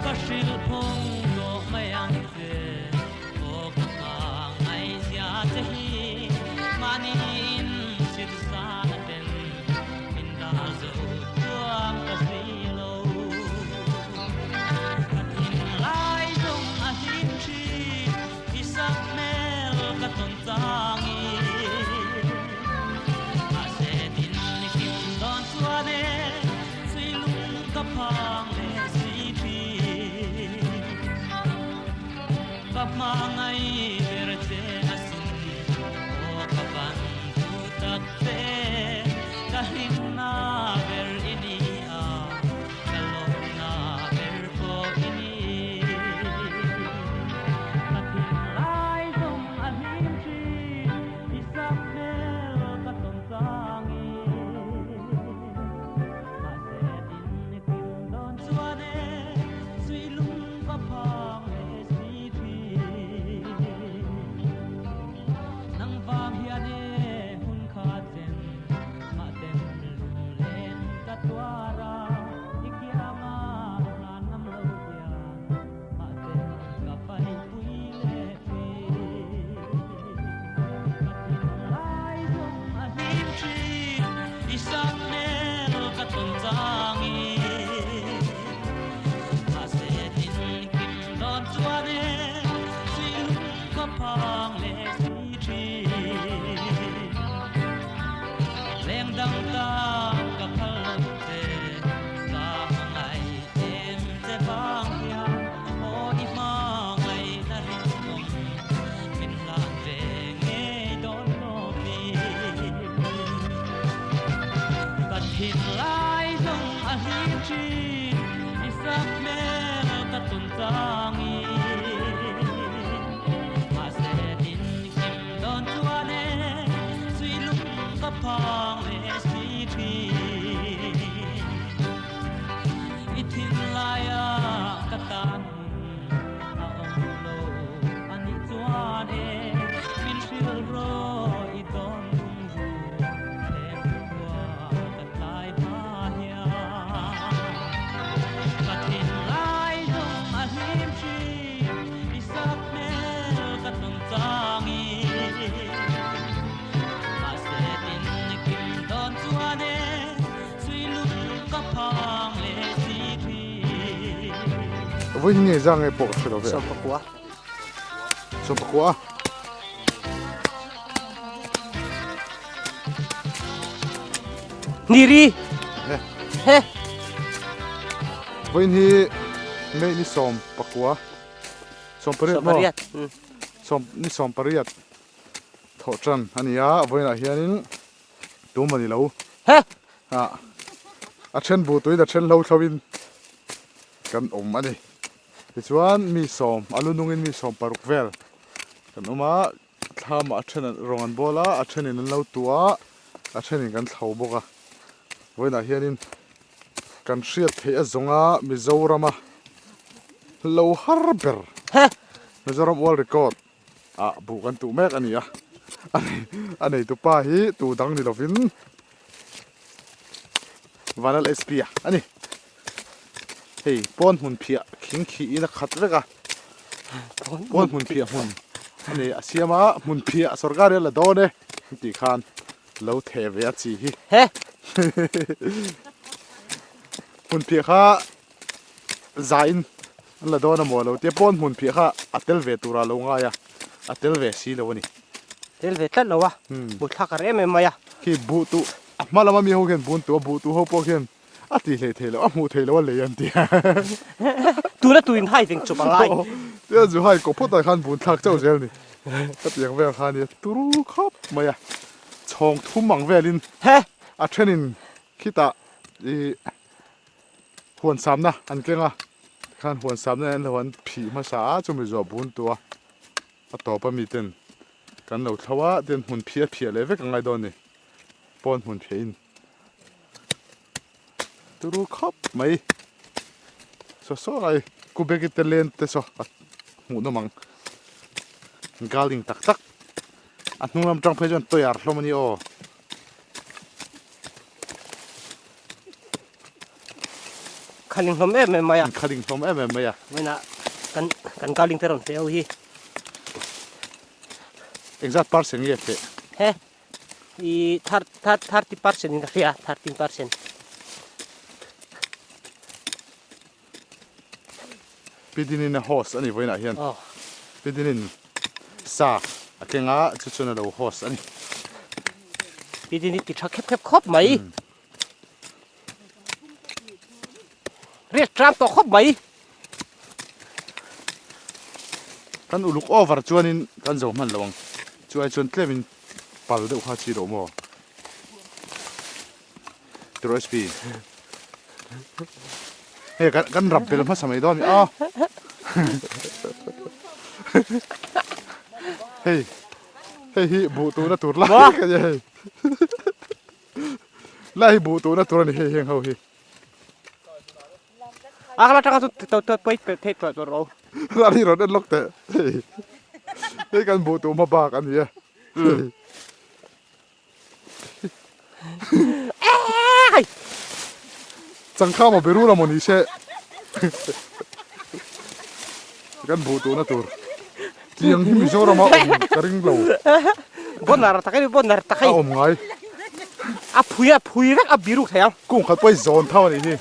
Ka hrilh phawng tawh mai ang che, aw ka hmangaihzia che hi mahni in chhit zan a ten min dah zo chuang ka si lo. Ka thinlai zawng a hlim thin i sak hmel ka tawn changin. Mahse din kim dawn chuan e Suilung ka phang leh si thin. Ka hmangaih ber che asin, aw ka van duh tak che. Ka hlimna ber i ni a, ka lawmna ber pawh i ni. Ka thinlai zawng a hlim thin, i sak hmel ka tawn changin. Vawi nge za nge pawh ka hre lo ve. Sawmpakua. Sawmpakua. Niri. He. He. Vawiin hi May ni sawmpakua. Sawmpariat maw? Sawmpariat. Sawm ni sawmpariat thawh tan a ni a, vawiinah hianin tum a ni lo. He. Ah a then bu tuin a then hlo thloin kan awm a ni. Tichuan mi sawm a lu nungin mi 60 vel kan awm a, thlamah a then rawng an bawl a, a thenin an lo tuah a, a thenin kan thlo bawk a. Vawiinah hianin kan hriat theih a zawnga Mizorama lo har ber Mizoram World Record ah buh kan tuh mek a ni a, a neitu pa hi tu dang ni lovin Vanal SP a a ni. Hei pawn hmun phiah khing khih in a khat vek a, pawn hmun phiah hmun a ni a siam a, hmun phiah sorkar hian la dawn e tih khan lo theh ve a chi hi. Hmun phiah kha zain an la dawn a maw lo tia pawn hmun phiah kha a tel ve tura lo ngai a, a tel ve si lo a ni. Tel ve tlat lo a, bu thlak a rem em mai a. Khi buh tuh a hma lama mi ho khian bun tuh a buh tuh ho pawh khian a ti hlei thei lo, a hmuh thei lo a lei an ti a. Tuna tuin hai veng chawp a ngai. Tia zu hai kaw phawt ah khan bun thlak chauh zel ni. Ka tiang vel kha nia turu khawp mai a, chhawng thum ang velin a thenin khitah ih Huan samna an keng a, tikhan huan samna hian lo an phih hmasa a, chumi zawh bun tua a tawp a miten kan lo thlo a, tin hmun phiah phiah leh vek a ngai dawn a ni, pawn hmun phiah in turu khawp mai saw saw lai kubeki te len te saw a hmuh nawm ang galing tak tak a hnung lam tang phei chuan tawih ar hlawm a ni aw. Khaling hlawm em em mai a. Khaling hlawm em em mai a. Vawiinah kan kan garling te rawn feh ho hi. Engzat percent nge feh? He i 30% in ka hria 13%. Pi Dinin a host a ni vawiinah hian. Pi Dinin sa a keng a, chu chuan a lo host a ni. Pi Dini ti tha khep khep khawp mai. Riat tram tawh khawp mai. Kan uluk over chuanin kan zo hman lo ang. Chu ai chuan tlemin pal deuh kha chi loh maw? Tiraw SP. Hei kan kan rap bel hmasa mai dawn a mi a. Hei hei hi buh tuhna tur lai ka ni hei. Lai hi buh tuhna tur a ni hei heng ho hi. A ka la tanga chu to to poi pe thei to to ro. Rani rawn en lawk teh. Hei hei kan buh tuh hma bak a ni e. Changkha maw Beru la maw ni se kan buh tuhna tur tiang hi Mizoram a awm ka ring lo. Bonar tak hei bonar tak hei. A awm ngai. A phui a phui vek a biruk thei ang. Kung khat pawh hi zawn thau a nih hi.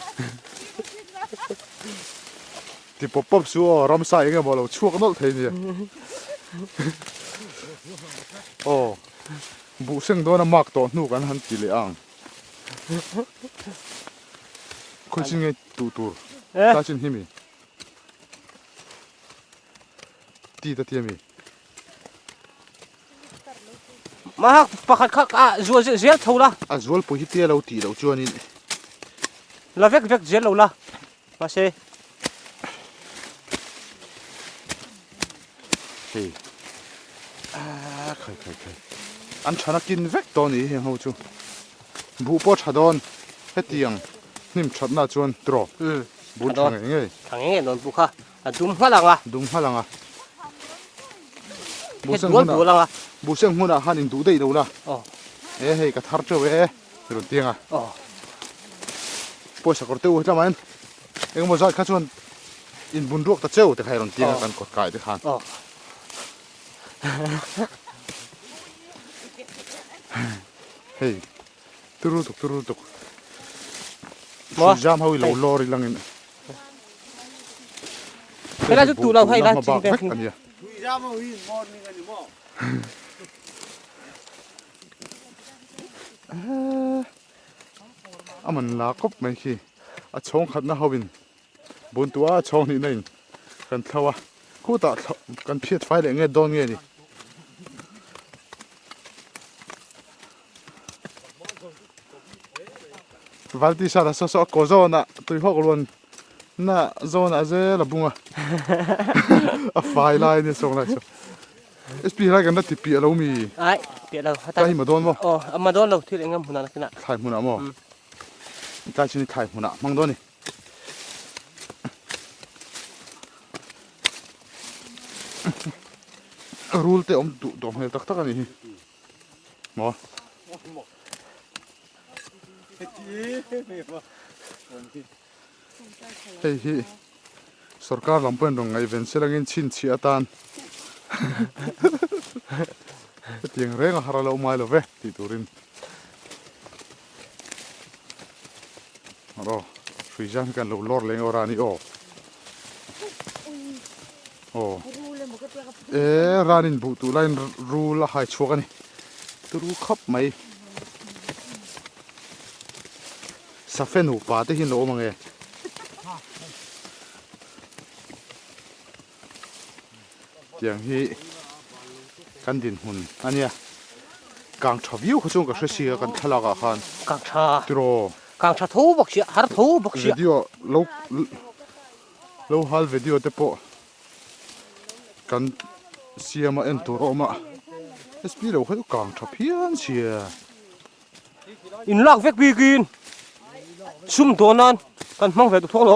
Ti pawp pawp su aw ramsa eng emaw lo chhuak nawlh thei nia. Aw. Buh seng dawna mark tawh hnu kan han ti leh ang. Khawi chin nge tuh tur? Tlai chin hi mi? Ti ta ti a mi? Mahak pakhat kha a zual zel tho la. A zual pui hi tia lo tih loh chuanin. La vek vek zel lo la. Mahse. Hei. Ah, khai khai khai. An thana kin vek tawh ni heng ho chu. Buh pawh tha dawn. Hetiang hnim thatna chuan tiraw. Bul tha ngei ngei. Tha ngei ngei dawn buh kha. A dum nghalh ang a. Dum nghalh ang a. Buh seng hmunah. Buh seng hmunah khan induh daih lo la. E hei ka thar teuh e. Ti rawn tiang a. Pawisa kawr teuh tlama in engemaw zat kha chuan in bun ruak ta cheu te kha i rawn tiang a kan kawt kai te khan. Hei turu tuk turu tuk. Hrui zam ho i lo lawr i langin. Helai chu tu lo hei la ching vek ania. Hrui zam ho hi morning ani maw. A man la kawp mai khi a chhawng khatna ho in bun tua a chhawng hnihna in kan thlo a khutah kan phiat fai leh nge dawn nge ni. Valti sar a saw saw a kaw zawnah tuihawk ruan na zawnah zel a bung a a fai lai a nia sawng lai chu. SP helai kan la ti piah lo mi? Ai, piah lo. Tlai hi ma dawn maw? Aw, a ma dawn lo thil eng em hmunah nakinah. Thlai hmunah maw? Tlai chu ni thlai hmunah hmang dawn ni. Rul te awm duh duh hmel tak tak a nih hi. Maw? Hei hi sorkar lam pawhin rawn ngaihven se langin chhinchhiah atan hetiang reng a har a lo mai lo ve tih turin aw hrui zan hi kan lo lawr leng aw rani aw aw e ranin buh tuh laiin rul a hai chhuak a ni turu khawp mai. Safe nupa te hi an lo awm ang e. Tiang hi kan dinhmun a nia. Kang tha viau kha chuan ka hre si a kan thlalak ah khan. Kang tha. Tiraw. Kang tha tho bawk sia, har tho bawk sia. Video lo lo hal video te pawh kan siam a en tur a awm a. SP lo kha chu kang tha phian sia. In lak vek bikin sum dawn nan kan hmang ve duh thawk lo.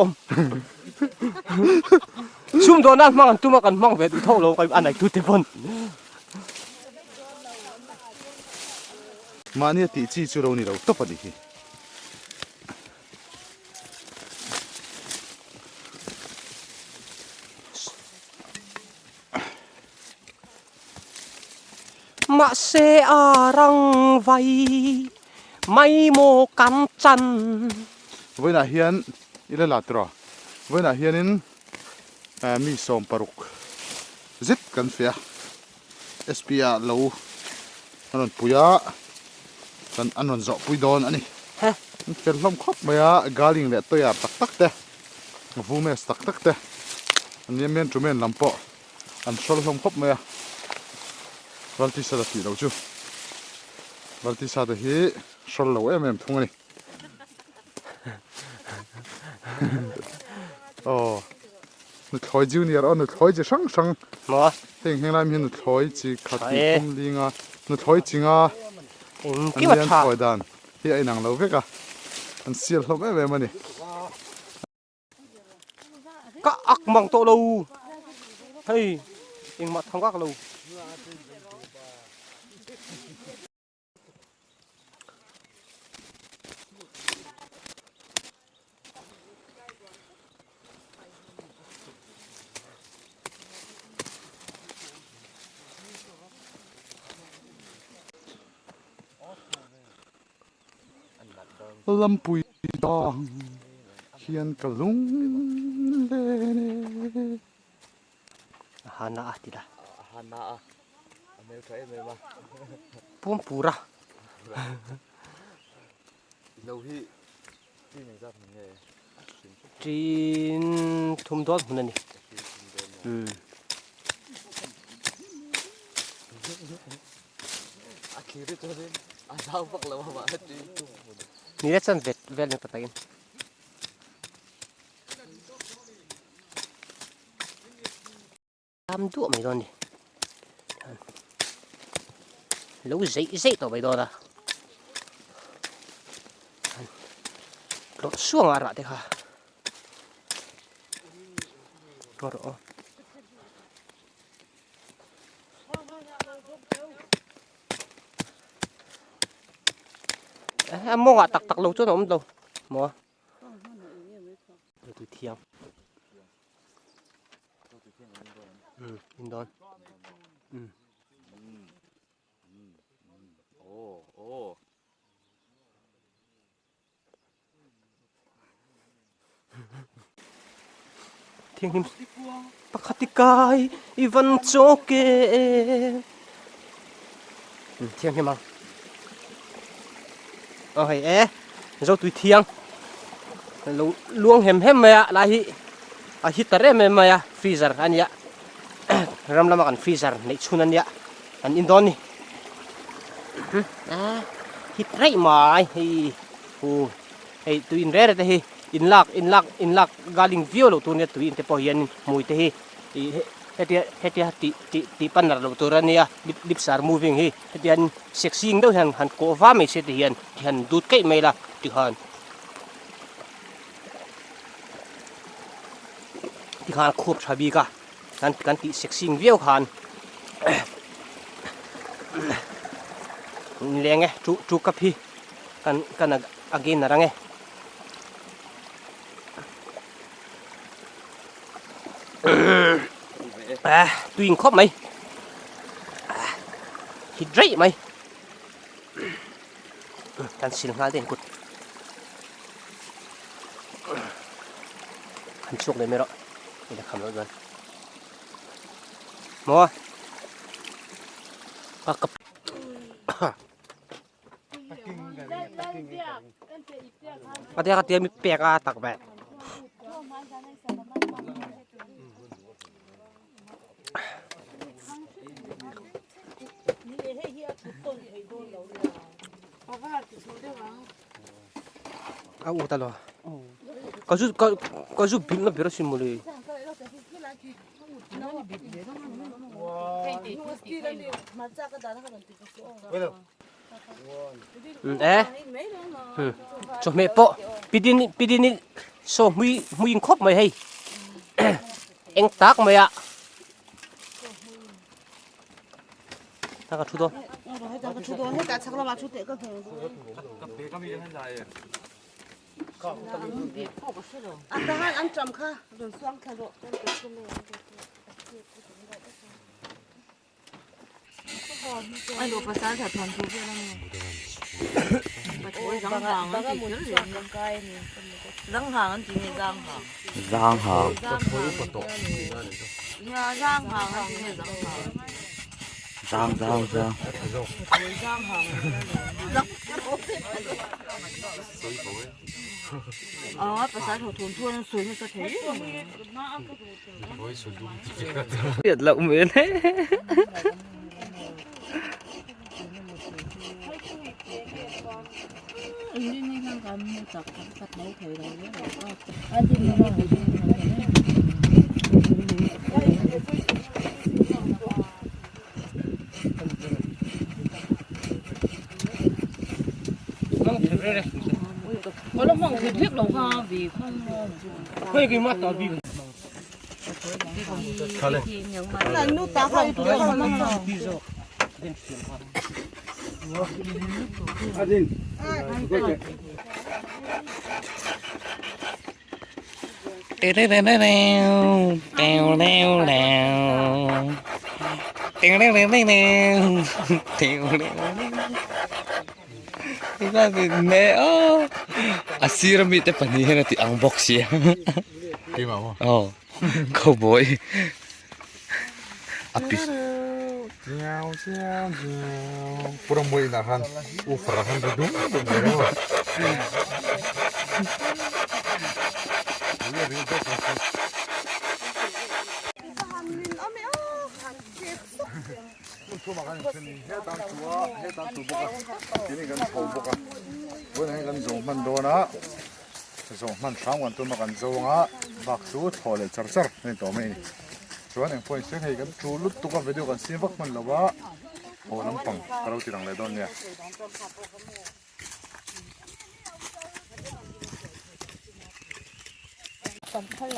Sum dawn nan hmang an tum a kan hmang ve duh thawk lo a neitu te pawn. Mahni a tih chi chu lo ni lo tawp a nih hi. Mahse a rang vai mai maw kan chan. Vawiinah hian i la la tiraw? Vawiinah hianin mi 60 zet kan feh a, SP ah lo an rawn pui a, kan an rawn zawh pui dawn a ni. An fel hlawm khawp mai a, galing leh toyar tak tak te, vumes tak tak te, an nia men tu men lam pawh an hrawl hlawm khawp mai a, Valtisa ta tih loh chu Valtisa te hi hrawl lo em em thung a ni. Aw nuthlawi junior aw nuthlawi chi hrang hrang maw heng heng lai mi hian nuthlawi chi khat tih thum linga nuthlawi chi nga engkim a tha thawi dan hi a inang lo vek a an sial hlawm em em a ni. Ka ak mang tawh lo hei engmah thang vak lo. Lampui dang hian ka lung len e. A hana a ti la. A hana a. A hmel tha em em a. Puam pura. Lo hi chin engzat hmun nge? Chin thum dawn hmun a ni. Umm. A thlir hi chuanin a zau vak lo a mah chin thum hmun. Ni le chuan vet vel ni patakin. Am duah mai dawn ni. Lo zeih zeih tawh mai dawn a. Tlawh suang a rah te kha. Ngaw rawh aw. A mawngah tak tak lo chuan a awm lo maw. Tui thiang. In dawn. Thianghlim pakhat i kai i van chawk e. Thianghlim ang. Aw hei e zo tui thiang lo luang hem hem mai a lai hi a heater em em mai a freezer a nia ram lama kan freezer neih chhun a nia an in dawn ni a hit raih mai hei hu hei tui in rere te hi in lak in lak in lak galing viau loh tur nia tui in te pawh hian hmui te hi ih hetia hetia tih tih tih pan lar loh tur a nia lip lips are moving hi hetiang sexy ang deuh hian han kawh va mai se ti hian ti han dut keih mai la ti khan ti khan a khuap tha bik a kan kan tih sexy ang viau khan leng e chu chu cup hi kan kan again a rang e. À, tui in khawp mai hit raih mai kan sil nghal te kut han chhuak leh mai rawh ila kham loh chuan maw a ka A tia ka tia mi pek a tak ve. A u ta lo. Ka zu ka ka zu bil na ber sin mawle. E chawhmeh pawh pidin pidin in saw hmui hmui in khawp mai hei eng tak mai a ta ka thu dawn Zang zang zang. Hriat loh hmel e. A sir ami te pahnih hian a ti ang bawk sia aw cowboy a pi Zawh hman hram kan tum a kan zawng a bak chu thlawh leh char char a ni tawh mai a ni chuan eng pawh insiam hei kan thu lut tuk a video kan siam vak hman lo a haw lampang ka lo ti lang leh dawn nia.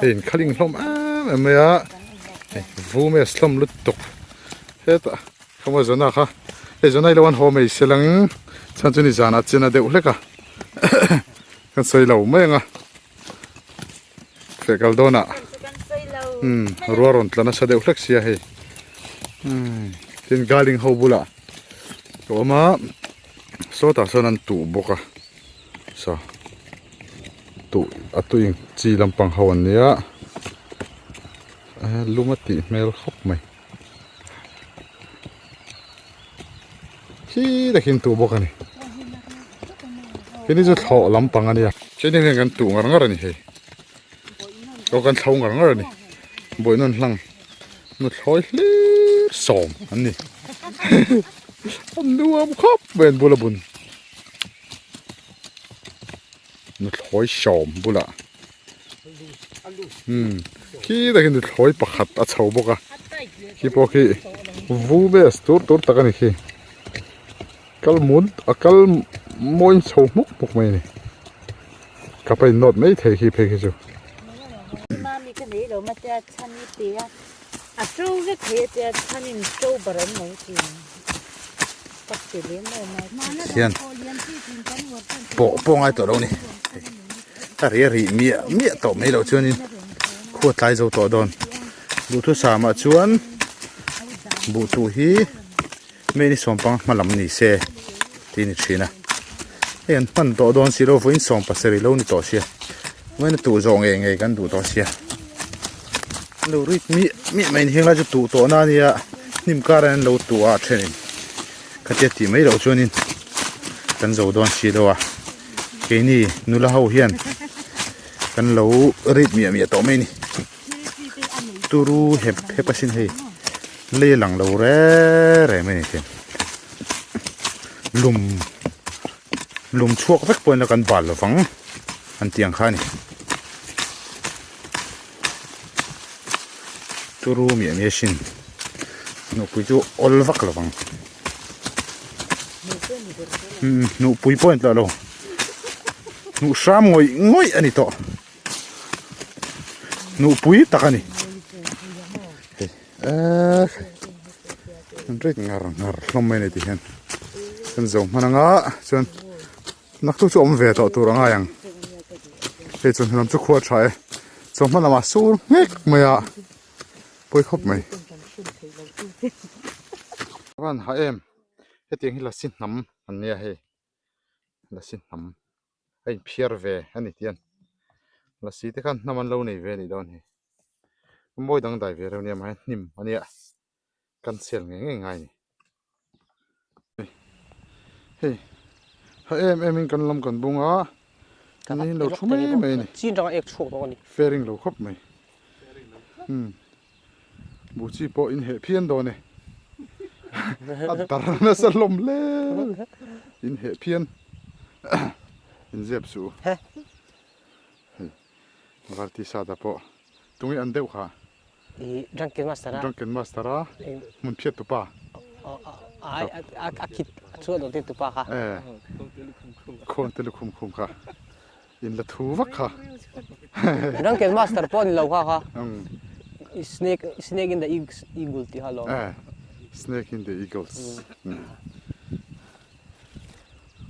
Hei in khaling hlawm em em mai a hei vumes hlawm lutuk hetah khama zana kha hei zana ilo an haw mai se lang chhan chu ni zanah chen a deuh hlek a kan sawi lo mai ang a feh kal dawnah umm ruah rawn tla nasa deuh hlek sia hei umm tin garling ho bulah ka awm a sawtah sawn an tuh bawk a. Saw tuh a tui chi lampang ho an nia lum a tih hmel khawp mai khi takin tuh bawk a ni heni chu thlawh lampang a nia cheni hian kan tuh ngar ngar a ni hei aw kan thlo ngar ngar a ni bawihnawn hlang nuthlawi hlir sawm an ni an nuam khawp mai an bula bun. Nuthlawi sawm bulah umm khi takin nuthlawi pakhat a chho bawk a khi pawh khi vu ves tur tur tak a ni khi kal mut a kal mawi chho hmuk hmuk mai a ni ka pa in nawt mai thei khi phei khi chu. Hian pawh pawh ngai tawh lo ni a ri a rih miah miah tawh mai loh chuanin khua tlai zo tawh dawn duhthusam ah chuan buh tuh hi mei ni sawmpang hma lam ni se tih a ni thin a hei an hman tawh dawn si lo vawiin 70 lo ni tawh sia vawiin a tuh zawh ngei ngei kan duh tawh sia an lo rit miah miah mai a ni heng lai chu tuh tawh na a nia hnim karah an lo tuh a a thenin khatia tih mai loh chuanin kan zo dawn si lo a keini nula ho hian kan lo rit miah miah tawh mai a ni. Turu hep hep asin hei lei a lang lo re re mai a ni thei lum lum chhuak vek pawhin a kan bal lovang an tih ang kha a ni turu miah miah asin nupui chu awl vak lovang umm nupui pawh a ni tawh lo hnuh hram ngawih ngawih a ni tawh. Nuhpui tak a ni. Hei eh an rate ngar ngar hlawm mai a ni tihian kan zo hman anga chuan naktuk chu awm ve tawh tur a ngai ang. Hei chuan hnam chu khua tha e chuan hma lamah sur nghek mai a pawi khawp mai. A van hah em hetiang hi lasi hnam an nia hei lasi hnam a inphiar ve a ni tian lasi te khan hnam an lo nei ve a nih dawn hi mawi dangdai ve reuh nia mahse hnim a nia cancel ngei ngei ngai a ni. Hei ha em em in kan lam kan bung a ni lo thu mai mai a ni. Chin ranga ek chhuak tawh a ni. Fairing lo khawp mai. Hmm. Bu chi pawh in heh phian dawn e. A dar nasa hlawm hle. In heh phian. In zep suh. He. Hei varti sa ta pawh tunge an deuh kha. I Drunken Master a. Drunken Master a hmun phiat tupa. A khit a chuan dawn tir tupa kha. Eh. Khawn te lukhum khum kha. In la thu vak kha. Drunken Master pawh ni lo kha kha. Snake Snake in the Eagle tih kha alawm. Eh. Snake in the Eagles.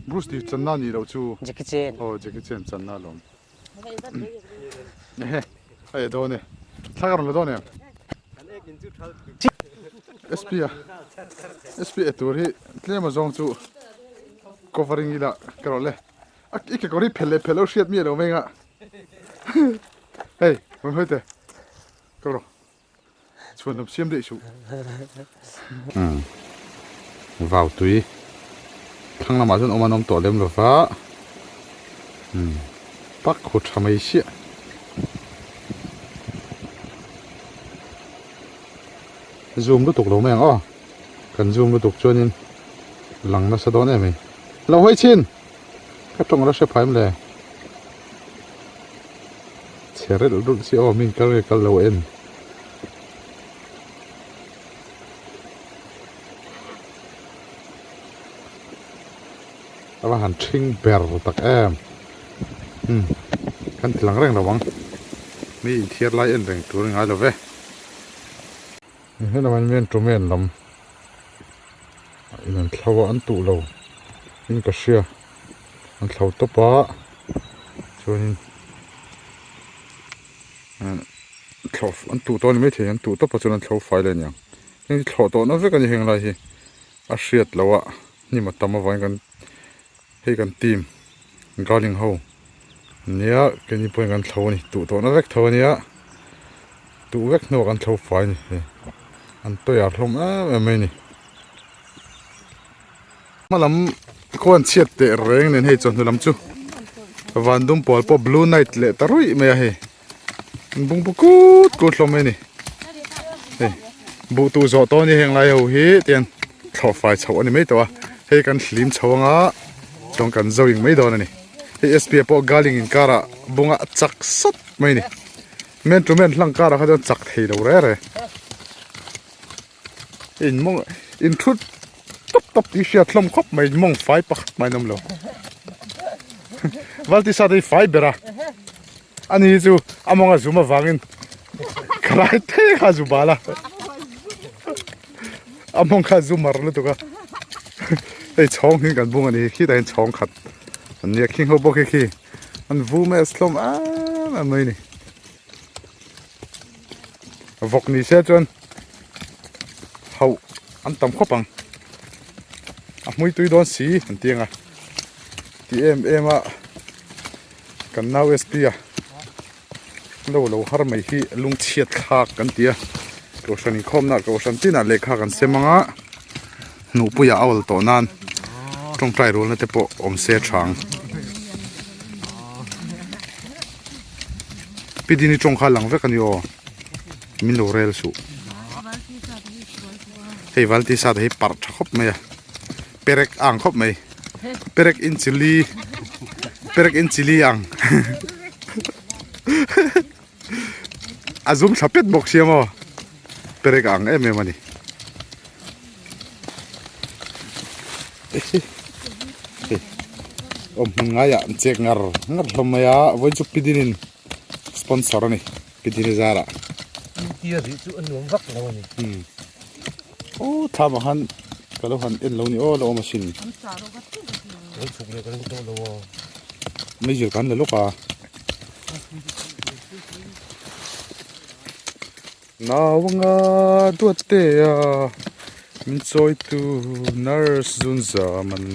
Bruce Lee channa nih loh chu. Jackie Chan. Aw Jackie Chan channa alawm. Ehe a eh dawn e thla ka rawn la dawn em SP a SP e tur hi tlem a zawng chu covering ila ka rawh le a i kekawr hi phelh leh phelh lo hriat mi a lo meng a hei rawn hawi teh ka rawh. Chhuan lam siam daih suh. Umm vau tui thlang lamah chuan awm an awm tawh lem lo va umm pak khu tha mai chiah. Zoom lutuk lo mai ang aw kan zoom lutuk chuanin lang nasa dawn em ai lo hawi chhin ka tawng la hre phai em le chhe relh rulh chi aw min kal nge kal lo en. A va han thing ber tak em umm kan ti lang reng lo ang mi inthiar lai en reng tur a ngai lo ve he lamah hian men to men lam a in an thlo a an tuh lo in ka hria an thlo tawp a chuanin. Thlawh an tuh tawh a ni maithei an tuh tawp a chuan an thlo fai leh a niang heng hi thlawh tawhna vek a ni heng lai hi a hriat loh a hnim a tam avangin kan hei kan team garling ho nia keini pawhin kan thlo a ni tuh tawhna vek tho a nia tuh vek hnuah kan thlo fai a ni hei an tawih hlawm em em mai a ni. Hma lam khuan chhiat teh reng nen hei chawhnu lam chu van dum pawl pawh blue night leh ta ruih mai a hei bung bu kut kut hlawm mai a ni hei buh tuh zawh tawh a ni heng lai ho hi tian thlawh fai chhoh a ni mai tawh a hei kan hlim chho anga chuan kan zo ing mai dawn a ni hei S P a pawh galing inkarah bunga chak sawt mai a ni man to man hlang karah kha chuan chak thei lo re re. In mawng in thut tawp tawp tih hriat hlawm khawp mai mawng fai pakhat mai an awm lo Valti sa te hi fai ber a ani hi chu a mawng a zum avangin khalai te kha a zu bal a a mawng kha a zu mar lutuk a hei chhawng hi kan bung a ni hi khitah hian chhawng khat an nia khing ho bawk hi khi an vu mai a hlawm em em mai a ni. Vawk ni se chuan hauh an tam khawp ang a hmui tui dawn si an ti ang a ti em em a kan nau sp a lo lo har mai hi lungchhiat thlak kan ti a kohhran inkhawmna kohhran tinah lehkha kan sem ang a hnuhpuia a awl tawh nan tawngtai rualna te pawh awm se tha ang. Pi Dini tawng kha lang vek a ni aw min lo rel suh hei valti sa te hi parh tha khawp mai a perek a ang khawp mai perek in chilli perek in chilli ang a zum thla pet bawk sia maw perek a ang em em a ni. Awm hmun ngaiah an chek ngar ngar hlawm mai a vawiin chu pidinin sponsor a ni pidini zarah India rih chu a nuam vak lo a ni aw thlam ah khan ka lo han en lo ni aw la awm asin Kan chhuk leh ka ring tawh lo a Meizil kan la lawk a. Nauanga duat te a. Min chawitu nurse zun zam an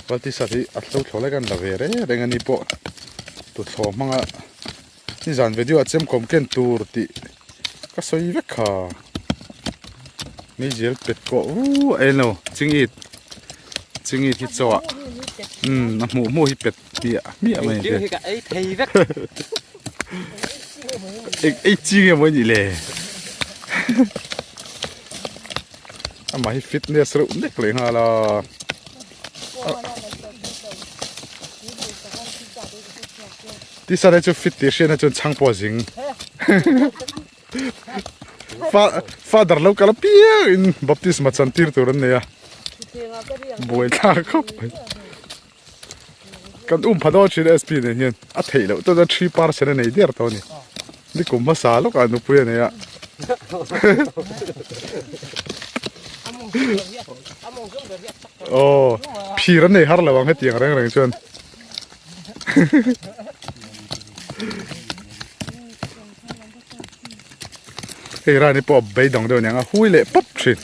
Val t-shirt hi a hlo thlawh lai khan la ve reng reng a ni pawh tuthlawh hmanga nizan video ah chemkawm ken tur tih ka sawi vek kha meizial pet kawh vu a eng lo chingit chingit hi chaw ah umm a hmuh hmuh hi pet hmiah hmiah mai Engkim hi ka ei thei vek. Eng ei chi nge maw nih le? Amah hi fitness reuh nek leh nghal a. Tisa te chu fit tih hriatna chuan chhang pawh a zing. Father lo kal apiang in baptisma chan tir tur an nei a. Buaithlak khawp mai. Kan um pha dawn thin SP nen hian a theih loh chuan a thi percent a nei der tawh a ni. Ni kum hmasa lawkah nupui a nei a. Aw phir an nei har lo ang hetiang reng reng chuan. Hei rani pawh a beidawng deuh aniang a hui leh pawp thin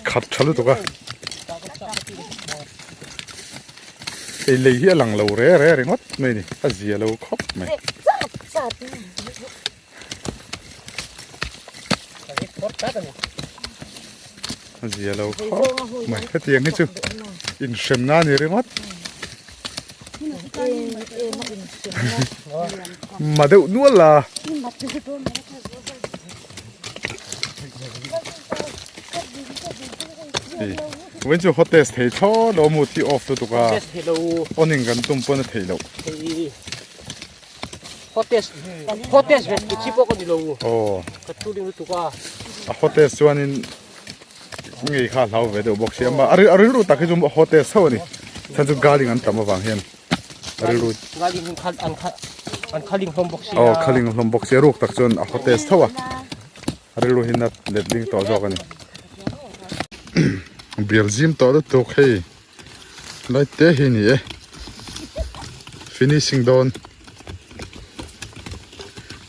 khat tha lutuk a hei lei hi a lang lo re re ringawt mai a ni a zia lo khawp mai. A zia lo khawp mai hetiang hi chu inhremna a ni ringawt ma deuh nual a vawiin chu hotest thei thlawt lo mood hi off lutuk a on in kan tum pawn a theih loh. Hotest hotest ve chi pawh ka ni lo. Aw. Ka thu ding lutuk a. A hotest chuanin ngei kha hlau ve deuh bawk si a mah a rilru tak hi chu hotest tho a ni. Chhan chu galing an tam avang hian a rilru. Galing hi kha an kha an khaling hlawm bawk si a. Aw khaling hlawm bawk si a ruk tak chuan a hotest tho a. A rilru hi nat let ding tawh zawk a ni. Bial zim tawh lutuk hei. Lai te hi ni e finishing dawn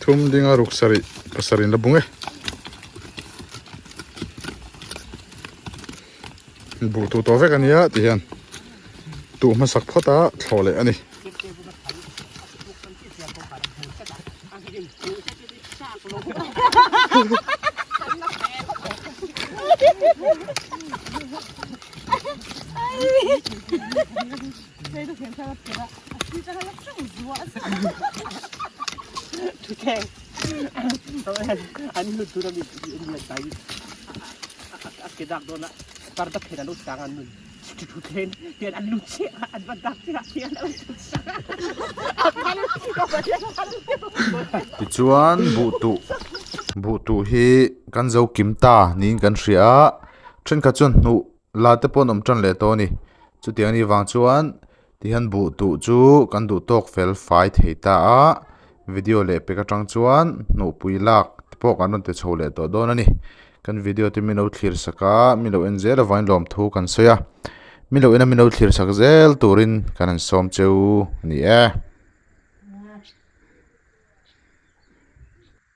thum dinga ruk sarih pasarih in la bung e buh tuh tawh vek a nia ti hian tuh hmasak phawt a thlawh leh a ni. Tichuan buh tuh buh tuh hi kan zo kim ta niin kan hria a thenkhat chuan hnuh la te pawh an awm tan leh tawh a ni chutiang anih vang chuan tihian buh tuh chu kan duh tawk fel fai thei ta a video leh pek atang chuan hnuhpui lak te pawh kan rawn ti chho leh tawh dawn a ni kan video te min lo thlir sak a min lo en zel avangin lawmthu kan sawi a min lo en a min lo thlir sak zel turin kan han sawm cheu a ni e.